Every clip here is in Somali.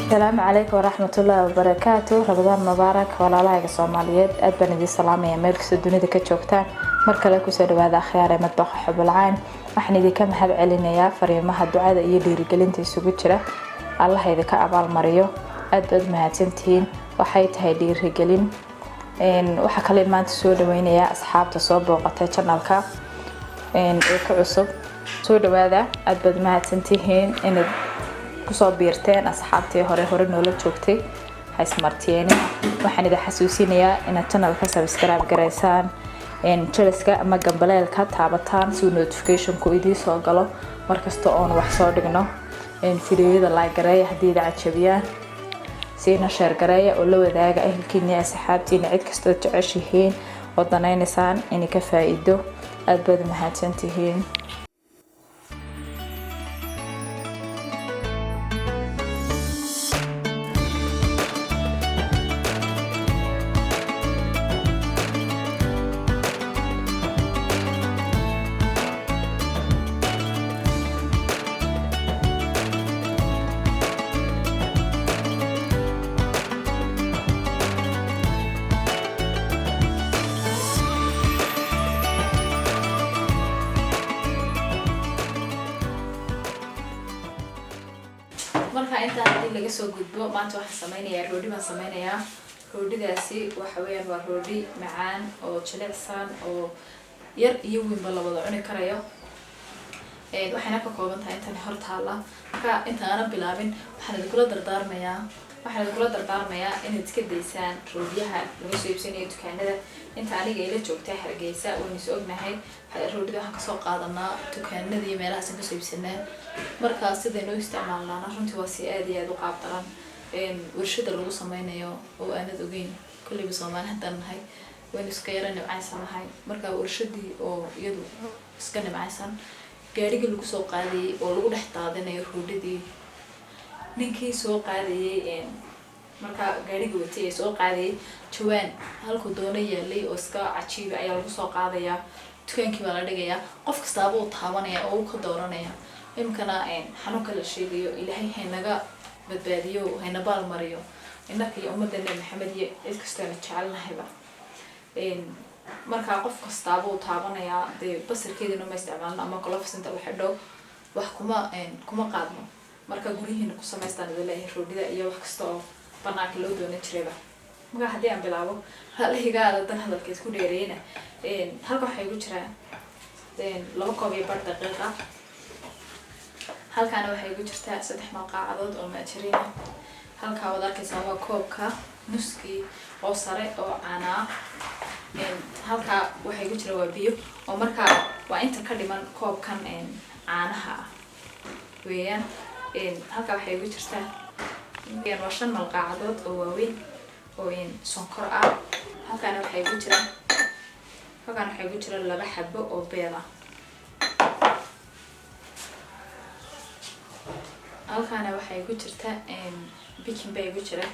Asalaamu calaykum waraxmatullaahi wabarakaatu. Ramadaan mubaarak, walaalahayga Soomaaliyeed. Aad baan idiin salaamaya meel kastoo dunida ka joogtaan. Mar kale kusoo dhawaada akhyaar ee Madbaxa Xubulcayn. Waxaan idinka mahad celinayaa fariimaha ducada iyo dhiirigelinta isugu jira. Allah idinka abaalmariyo, aad baad mahadsantihiin. Waxay tahay dhiirigelin. Waxaa kale maanta soo dhaweynayaa asxaabta soo booqatay channelka ee ka cusub. Soo dhawaada, aad baad mahadsantihiin inaad kusoo biirteen. Asxaabtii hore hore noola joogtay, ha ismartiyeeni. Waxaan idin xasuusinayaa inaad channelka subscribe garaysaan, jaliska ama gambaleelka taabataan si uu notificationku idiin soo galo markasta oon wax soo dhigno. Fideoyada like gareeya haddii idin cajabiyaan, siina share gareeya oo la wadaaga ehelkiina iyo asxaabtiina, cid kastood jeceshihiin oo danaynaysaan inay ka faa'iido. Aad baad mahadsantihiin. Marka intaa haddii laga soo gudbo, maanta waxaan sameynayaa roodhi baan sameynayaa. Roodhidaasi waxa weeyaan waa roodhi macaan oo jilicsan oo yar iyo weynba la wada cuni karayo. Waxayna ka kooban tahay intan hor taalla. Marka inta aanan bilaabin, waxaan idinkula dardaarmayaa inaad iska daysaan roodhiyaha laga soo iibsanayo dukaanada. Inta aniga ila joogta Hargeysa waynu is ognahay, roodhida waxaan kasoo qaadanaa dukaanada iyo meelahaasaan kasoo iibsanaa. Marka sidaynoo isticmaalnaana runtii waa si aad iyo aad u qaab daran. Warshada lagu sameynayo oo aanad ogeyn, kolleyba Soomaali haddaan nahay waynu iska yara nimcaysanahay. Marka warshadii oo iyadu iska nimcaysan, gaadhigii lagu soo qaadayay oo lagu dhex daadinayo roodhidii, ninkii soo qaadayay, marka gaadhiga watay ee soo qaadayay, jawaan halkuu doono yaalay oo iska cajiiba ayaa lagu soo qaadayaa. Dukaankii baa la dhigayaa, qof kastaaba uu taabanaya oo uu ka dooranaya. Imikana xanuunka la sheegayo, Ilaahay haynaga badbaadiyo, hayna baal mariyo innaka iyo ummadda Nebi Maxamed iyo cid kastoo aynu jecelnahayba. Markaa qof kastaaba uu taabanayaa. Dee basarkeedina ma isticmaalno ama gloves inta la xidho wax kuma qaadno. Marka guryihiina ku samaystaan idin leeyahay roodhida iyo wax kasta oo banaanka loo doonan jirayba. Marka haddii aan bilaabo, raalligaada dan hadalka isku dheereeyna. Halka waxaa igu jiraa 2 koob iyo bar daqiiqa. Halkaana waxaa igu jirtaa 3 malqaacadood oo maajariina. Halkaa waad arkaysaa, waa koobka nuskii oo sare oo caanaa. Halkaa waxaa igu jira waa biyo, oo markaa waa inta ka dhiman koobkan caanaha ah weeyaan. Halkaa waxaa igu jirtaa waa 5 malqaacadood oo waaweyn oo sonkor ah. Halkaana waxaa igu jira 2 xabo oo beed ah. Halkaana waxaa igu jirta baking baa igu jira.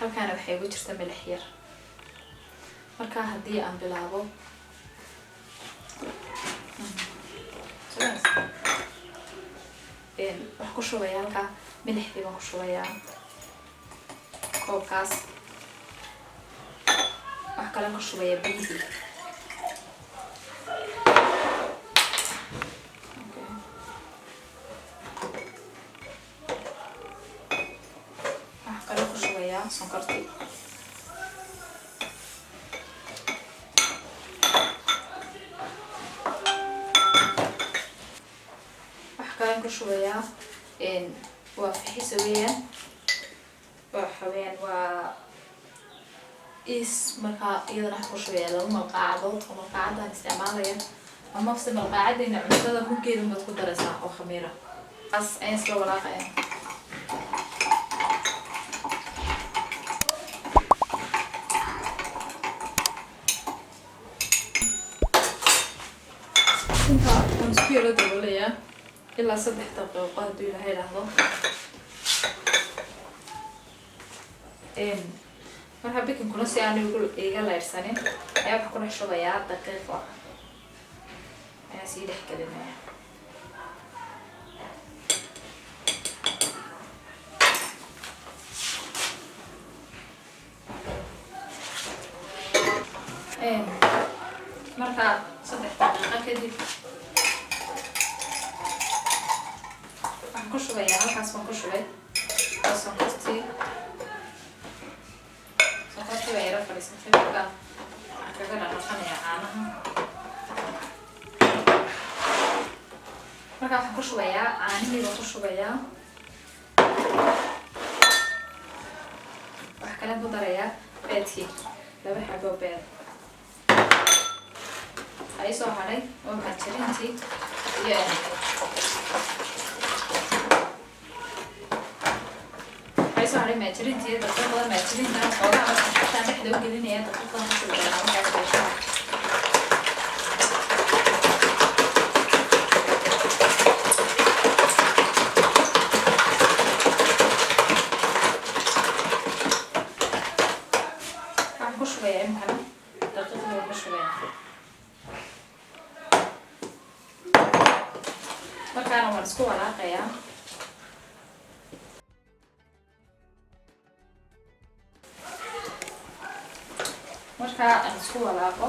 Halkaana waxaa igu jirta milix yar. Marka haddii aan bilaabo, waxaan ku shubayaa halkaa milixdii baan ku shubayaa koobkaas. Wax kalen ku shubayaa biyihii. Okay. Waxaan kale ku shubayaa sonkortii. Waxa kalen ku shubayaa waa fixisa weeyaan, waxa weeyaan waa is. Markaa iyadana waxaan ku shubayaa 2 malqaacadood oo malqaacadaan isticmaalaya, ama se malqaacadeyna cuntada muggeeda baad ku daraysaa oo khamiira. Taas ayaan isla walaaqaya. Inta waan isku yaro daboolayaa ilaa 3 daqiiqo hadduu Ilaahay idhaahdo. Marka baking-kuna si aan iga leyrsanin ayaa waxaan ku dhex shubayaa daqiiqa, ayaa sii dhex gelinaya. Markaa 3 daqiiqo kadib waxaan ku shubayaa, halkaas baan ku shubay oo sonkortii. Sonkortii baa yaro fadhiisatay. Markaa waxaan kaga dhaqaqanayaa caanaha. Markaa waxaan ku shubayaa caanihii baan ku shubayaa. Waxaa kale ku darayaa beedkii, laba xabo beed. Waxaa ii soo hadhay waa marjarintii iyo waxaa ii soo hadhay marjarintii, daqiiqda marjarinta. Xoogaa marka xataa dhexda u gelinaya daqiiqdan ku shubi doonaa markaas beeshaha. Waxaan ku shubayaa imkana daqiiqdii waan ku shubayaa. Markaana waan isku walaaqayaa. Markaa aan isku walaaqo,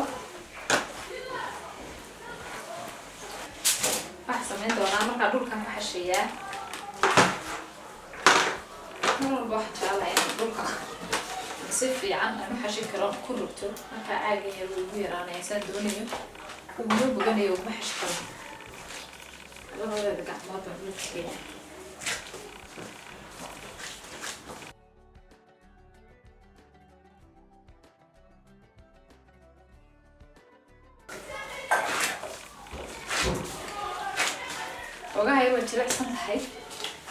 waxaan samayn doonaa markaa dhulkan ku xashiyaa. Mar walba waxaan jeclahay inaan dhulka si fiican aan u xashi karo, ku rogto. Markaa caagan yar wuu igu yaraanaya, saan doonayo uguma boganayo, uguma xashi karo. Labadeeda gacmood baan dhulka geeyaa. Xoogaha yar way jilicsan tahay,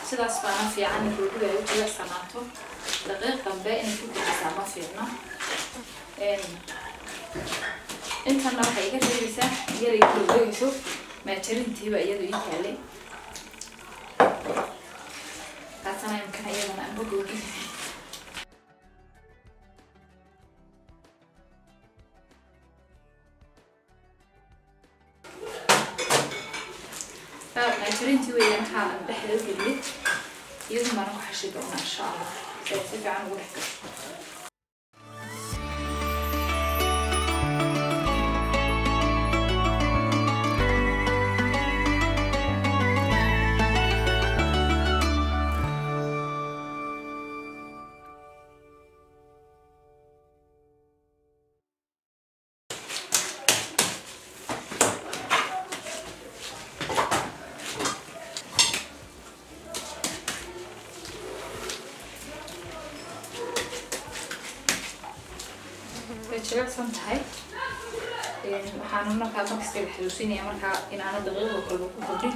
sidaas baana fiican in roodhiga ay u jilicsanaato. Daqiiq dambe inay ku kordhisaa ma fiicno. Intanna waxay iga reebaysaa yaray ku wareegayso maajarintiiba iyadu ii taalay. Taasana imkana iyadana aan bogoogin. Maajarintii weeyaan waxaa aan dhexda u geliyay, iyadu baana ku xashi doonaa insha Allah si ay si fiican ugu dhex gasho. Way jilicsan tahay. Waxaana markaa markaska xasuusinaya markaa inaana daqiiqda kolba ku kordhin,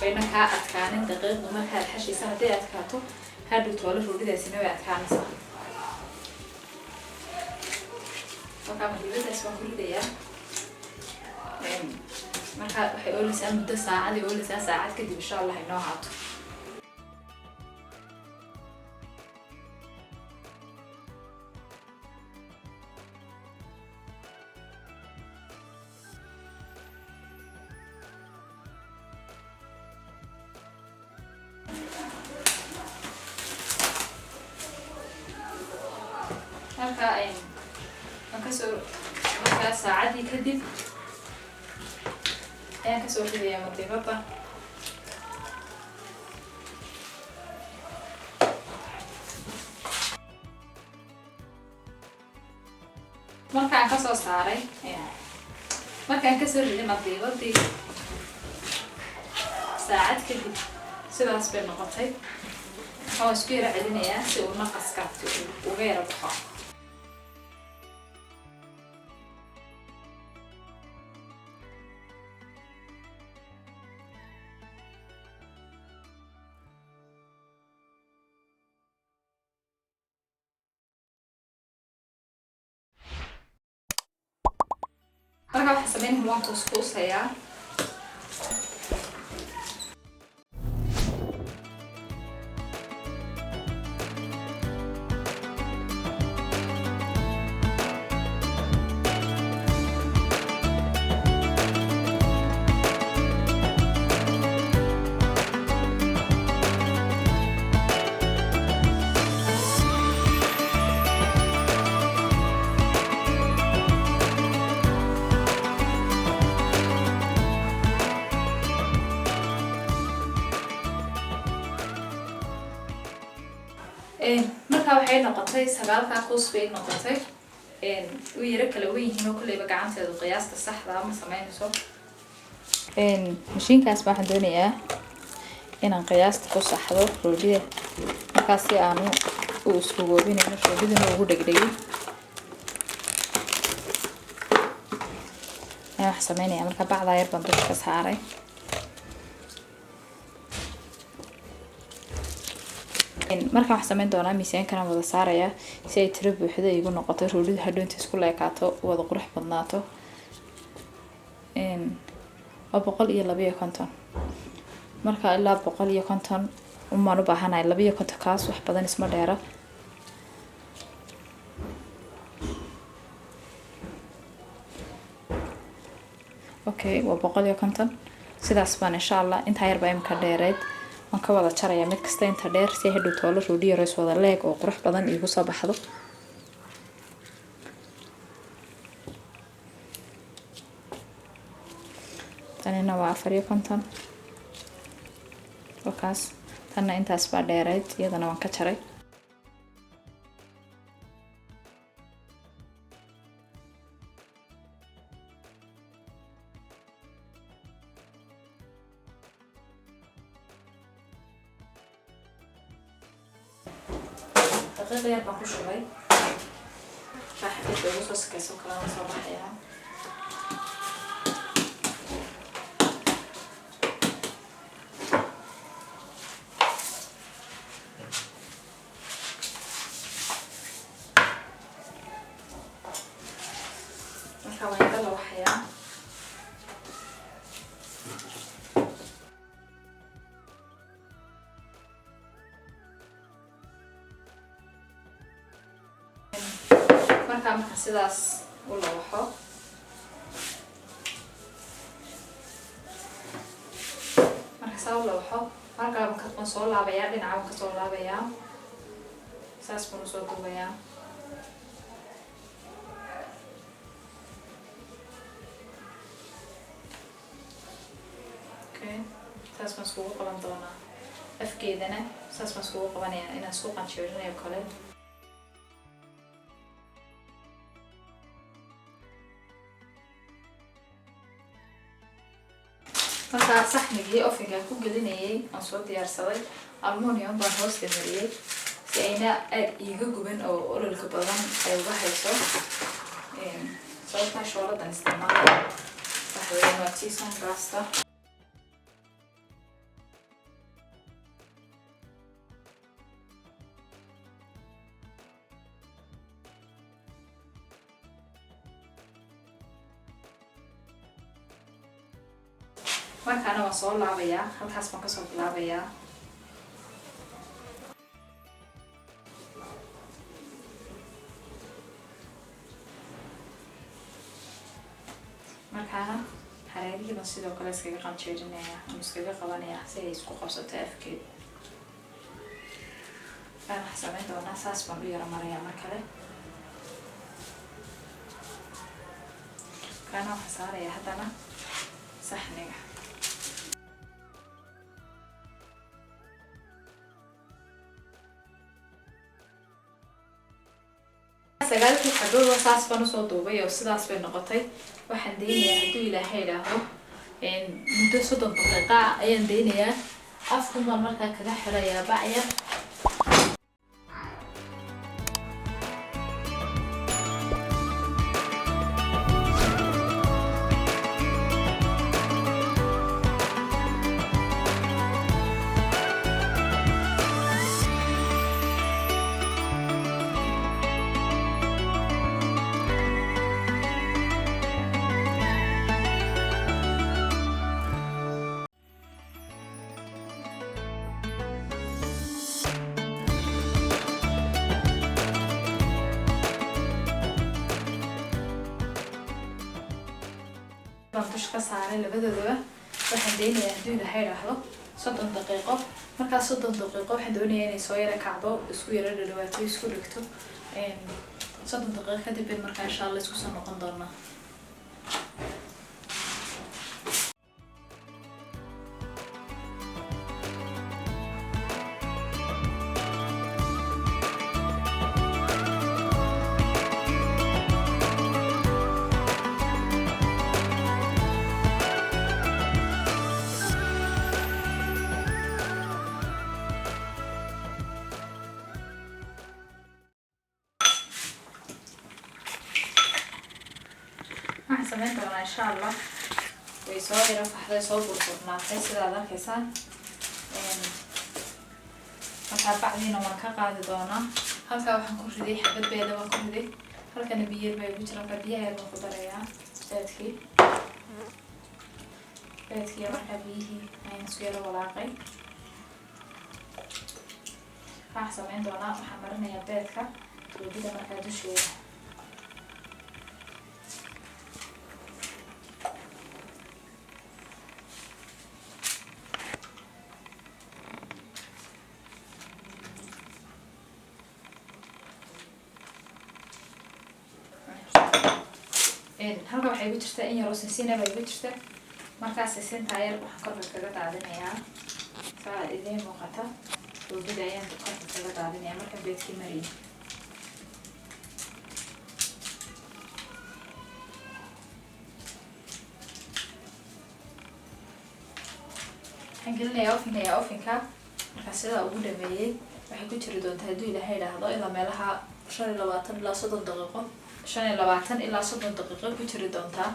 bayna kaa adkaanin daqiiqdu markaad xashaysa. Hadday adkaato, hadhow toole roodhidaasina way adkaanaysaa. Markaa madiibadaas baan ku ridayaa. Markaa waxay ooleysaa muddo saacaday ooleysaa. Saacad kadib insha Allah inoo haato. Marka waan kasoo, markaa saacadii kadib ayaan kasoo ridayaa madiibada. Markaan kasoo saaray, markaan kasoo riday madiibadii saacad kadib, sidaas bay noqotay. Waxaan isku yara celinayaa si uu naqaskaasi uga yara baxo. Marka waxaan sameynaya waan kuuskuusayaa. Marka waxay noqotay 9 kuus bay noqotay. U yara kala weyn yihiin oo kulleyba gacanteedu qiyaasta saxda ah ma sameynayso. Mashiinkaas baan waxaan doonayaa inaan qiyaasta ku saxdo roodhida, markaas si aanu u isku goobinayno roodhidana ugu dhegdhegin. Ayaan wax sameynayaa. Marka bacdaa yar baan dusha ka saaray. Markaan waxaan sameyn doonaa miisaankana wada saarayaa si ay tiro buuxda igu noqoto, roodhidu hadhow inta isku leekaato, wada qurux badnaato. Waa 152. Marka ilaa 150 umaan u baahanahay, 52 kaas wax badan isma dheera. Okay, waa 150. Sidaas baan insha Allah intaa yar baa imika dheereed waan ka wada jarayaa mid kasta inta dheer, si hadhow toolo roodhi yar is wada leeg oo qurux badan iigu soo baxdo. Tanina waa 54 wakaas. Tanna intaas baa dheereyd, iyadana waan ka jaray. Daqiiq yar baan ku shubay, xabadda ugu soo sakayso kalena soo baxayaa. Marka waan yara lawaxayaa. Marka sidaas u lawaxo, marka saa u lawaxo, marka waan soo laabayaa, dhinaca waan kasoo laabayaa, saas baan usoo duubayaa. Okay, saas baan iskugu qaban doonaa. Afkeedana saas baan iskugu qabanayaa inaan isku qanjeerinayo kale. Markaa saxnigii ovenka ku gelinayay aan soo diyaarsaday, aluminium baan hoosta mariyay si ayna aad iiga guban oo ololka badan ay uga hayso. Sababtaa shooladan isticmaalaya waxa weeyaan waa tison gasta. Markaana waan soo laabayaa, halkaas baan kasoo bilaabayaa. Markaana hareerihii baan sidoo kale iskaga qanjeerinayaa ama iskaga qabanayaa si ay isku qabsato afkeed. Markaan waxaan sameyn doonaa saas baan u yara marayaa mar kale. Markaana waxaan saarayaa haddana saxniga. 9kii xabooba saas baan usoo duubay oo sidaas bay noqotay. Waxaan daynayaa hadduu Ilaahay idhaahdo muddo 30 daqiiqa ayaan daynayaa. Afkun baan markaa kaga xirayaa bacyar. Baan dusha ka saaray labadoodaba. Waxaan daynayaa hadduu Ilaahay idhaahdo 30 daqiiqo. Markaas 30 daqiiqo waxaan doonayaa inay soo yara kacdo, isku yara dhadhawaato, isku dhigto. 30 daqiiqo kadib bay markaa insha Allah isku soo noqon doonaa. Samayn doonaa insha Allah, way soo yaro faxday, soo burburnaatay sidaad arkaysaan. Markaa bacdiina waan ka qaadi doonaa. Halkaa waxaan ku riday xabad beeda waan ku riday, halkana biyo yar baa igu jira. Markaa biyaha yar baan ku darayaa beedkii. Markaa biyihii ayaan isku yaro walaaqay. Waxaan samayn doonaa, waxaan marinayaa beedka roodhida markaa dusheeda. Halka waxay igu jirtaa in yaroo sinsina baa igu jirta. Markaa sisintaa yar waxaan korka kaga daadinayaa, saa idiin muuqata, roodhida ayaan korka kaga daadinayaa markaan beedkii mariyay. Waxaan gelinayaa ovenka. Markaa sidaa ugu dhameeyey, waxay ku jiri doontaa, hadduu Ilaahay idhaahdo, ilaa meelaha 25 ilaa 30 daqiiqo, 25 ilaa 30 daqiiqo ku jiri doontaa.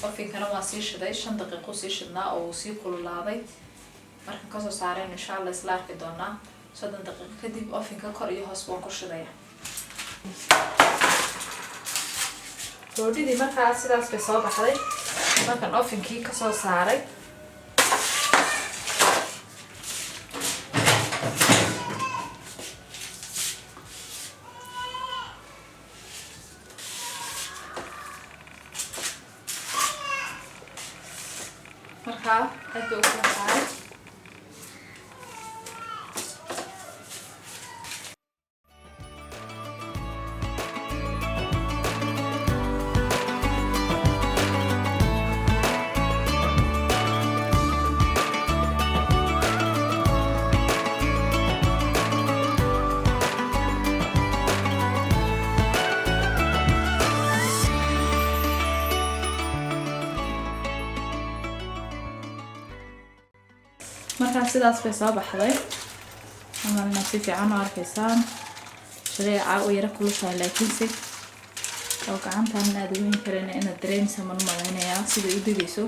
Ovenkana waan sii shiday, 5 daqiiqo sii shidnaa oo uu sii kululaaday. Markaan kasoo saareen insha Allah isla arki doonaa 30 daqiiqo kadib. Ovenka kor iyo hoos waan ku shidaya. Roodhidii markaa sidaas bay soo baxday markaan ovenkii kasoo saaray. Markaa aad bay u kala tahay. Markaa sidaas bay soo baxday amalna, si fiican u arkaysaan shareeca u yaro kulushahay, laakiinse oo gacantan aad weyn karana inaad dareemeysa man malaynayaa siday u degayso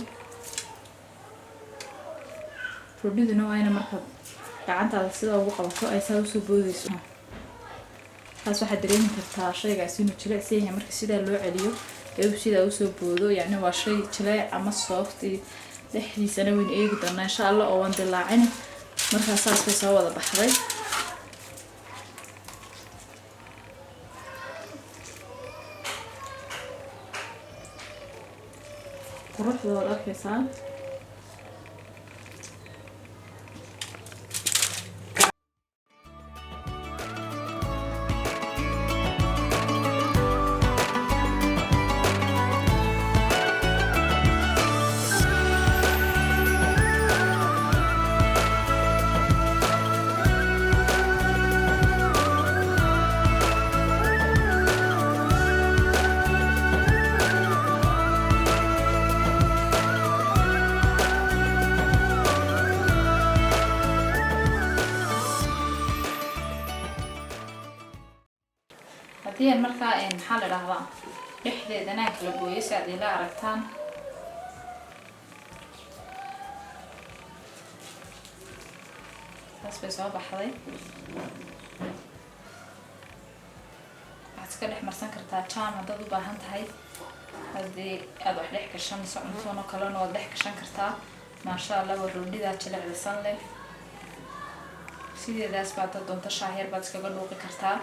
roodhiduna. Waa ina markaad gacantaada sidaa ugu qabato ay saa usoo boodeyso. Taas waxaad dareemi kartaa shaygaasi inuu jilicsan yahay. Marka sidaa loo celiyo ee uu sidaa usoo boodo, yacni waa shay jileec ama soft. Dhexdiisana waynu eegi doonaa insha Allah oo waan dilaacin. Markaa saas bay soo wada baxday. Quruxda waad arkaysaa. Haddii aan markaa, maxaa la dhahdaa, dhexdeedana aan kala gooyo si aad ila aragtaan. Saas bay soo baxday. Waxaad iska dhex marsan kartaa jam haddaad u baahan tahay. Haddii aad wax dhex gashanayso, cuntoon oo kalena waad dhex gashan kartaa. Maasha Allah, waa roodhidaa jilicdisan leh. Sideedaas baad dad doonto shaah yar baad iskaga dhuuqi kartaa.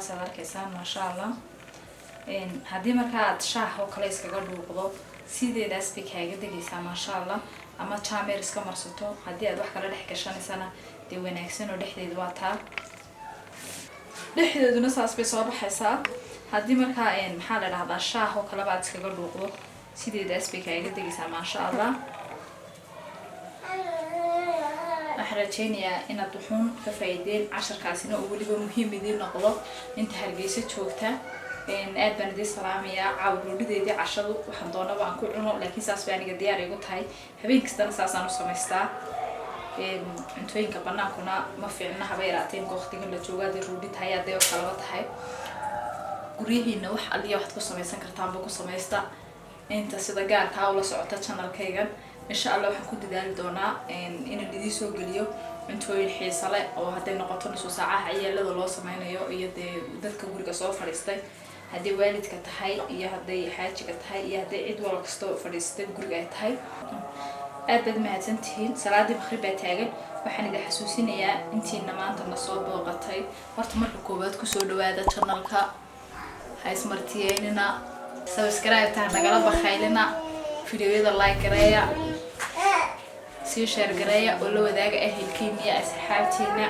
Saasaad arkaysaan, maasha Allah. Haddii markaa aad shaah oo kale iskaga dhuuqdo, sideedaas bay kaaga degaysaa, maasha Allah. Ama jaameer iska marsato, haddii aad wax kala dhex gashanaysana dee wanaagsan. Oo dhexdeedu waa taa, dhexdeeduna saas bay soo baxaysaa. Haddii markaa, maxaa la dhahdaa, shaah oo kaleba aad iskaga dhuuqdo, sideedaas bay kaaga degaysaa, maasha Allah. Waxaan rajeynayaa inaad wuxuun ka faa'iideen casharkaasina, oo weliba muhiim idiin noqdo inta Hargeysa joogta. Aad baan idiin salaamayaa. Caawa roodhideedii cashadu waxaan doonaba aan ku cuno, laakiin saas bay aniga diyaar igu tahay. Habeen kastana saasaan u samaystaa. Cuntooyinka banaankuna ma fiicna haba yaraateen waqtigan la joogo. Hadday roodhi tahay, hadday oo kalaba tahay, guryahiina wax aliya waxaad ku samaysan kartaanba ku samaysta. Inta sida gaarkaa ula socota channelkaygan, insha Allah waxaan ku dadaali doonaa inaan idiin soo geliyo cuntooyin xiisa leh, oo hadday noqoto nusu saacaha ciyaalada loo sameynayo iyo dee dadka guriga soo fadhiistay, hadday waalidka tahay iyo hadday xaajiga tahay iyo hadday cid wal kastoo fadhiistay guriga ay tahay. Aad baad mahadsantihiin. Salaadii maqrib baa taagan. Waxaan idin xasuusinayaa intiina maanta na soo booqatay, horta marka koowaad kusoo dhawaada channelka. Ha ismartiyeynina, subscribe-ta nagala bakhaylina, videoyada like gareeya, sii share gareeya oo la wadaaga ahelkiina iyo asxaabtiina.